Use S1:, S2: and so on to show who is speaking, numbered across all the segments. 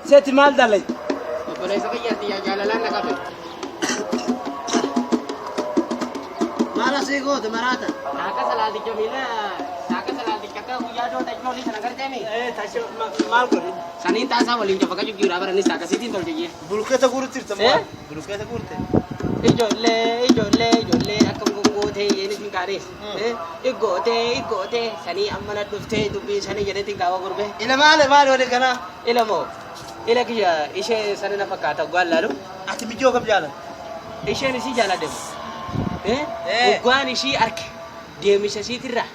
S1: Seeti maal dalagde?
S2: Obboleessa kiyyaatti yaa jaalalaan na qabe.
S3: Maal asii goote maraata?
S2: Saaka salaaticha miila saaka salaaticha akka guyyaa doo tachoolii sana garteemi.
S1: Maal godhe?
S2: Saniin taasaa waliin jafa qacu jira baranis akkasiitiin tolche jee.
S3: Bulkeeta guurti jirta
S2: Eh?
S3: maal? Bulkeeta guurte.
S2: Ijoollee ijoollee ijoollee akkam gongootee yeenis hin kaanes. Iggootee iggootee sanii amma na dhuftee dubbii sanii jedheetiin kaawwa gurbee.
S3: Ila maali maali walii kanaa?
S2: Ila moo ila kiyya ishee sana na fakkaata oggaan laalu.
S3: Ati mijoo kam jaalata?
S2: Isheen isii jaaladhe.
S3: Eh.
S2: Oggaan ishii arke deemisa isiitirraa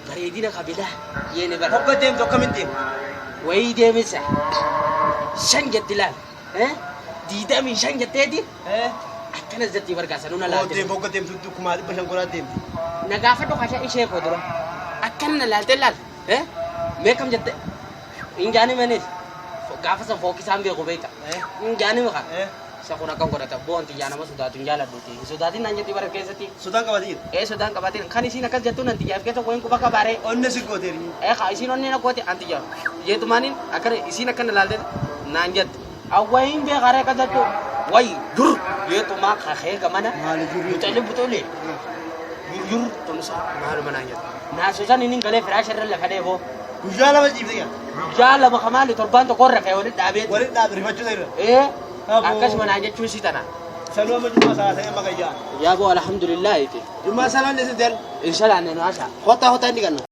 S2: bareedina kabilaa yeene bara.
S3: Hogga deemtu akkamitti deemtu?
S2: Wayii deemisa shan jetti laal. 25 jetteeti
S3: Eh?
S2: akkanas jettii bargaasa nuna
S3: Oo
S2: laalte.
S3: deemtu hogga deemtu 5,500 godhaa deemti.
S2: Na gaafadhu kasha ishee koo dura akkana na laaltee laal. Mee kam jette? Hin jaani manis gaafa san fookisaan beeku beekta.
S3: Eh?
S2: Hin jaani maka.
S3: Eh?
S2: Isa kun akkam godhata boonti yaa nama sodaatu hin jaaladhuuti. Hin sodaatin naan jetti bara keessatti.
S3: Sodaan qabatee jira.
S2: Ee sodaan qabatin kan isiin akkas jettu nan xiyyaaf keessa wayin quba qabaaree.
S3: Onnee si gooteeri.
S2: Ee kaa isiin onnee na goote an xiyyaaf. Jeetumaaniin akkana isiin akkana laalte naan jette. Awwayin beekaree akkas jettu. Wayi dur jeetumaa kakee gamana.
S3: Maali jurri?
S2: Buxulee buxulee. Yur tumsa maaluma naan jettu. Naasuusan inni galee firaasha irra lafa dheeboo.
S3: Guyyaa lama ciifte yaa.
S2: Guyyaa lama kamaali torbaan tokko rafee walitti dhaabee.
S3: Walitti dhaabe rifachuu ta'e irra.
S2: Ee
S3: Aboo.
S2: akkasuma naan jechuun si tana.
S3: Sanuu amma jummaa salaa ta'e amma gayyaa.
S2: Yaa boo alhamdulillah.
S3: Jummaa salaan isin ta'e.
S2: Inshallah nu asa.
S3: Kottaa kottaa inni ganna.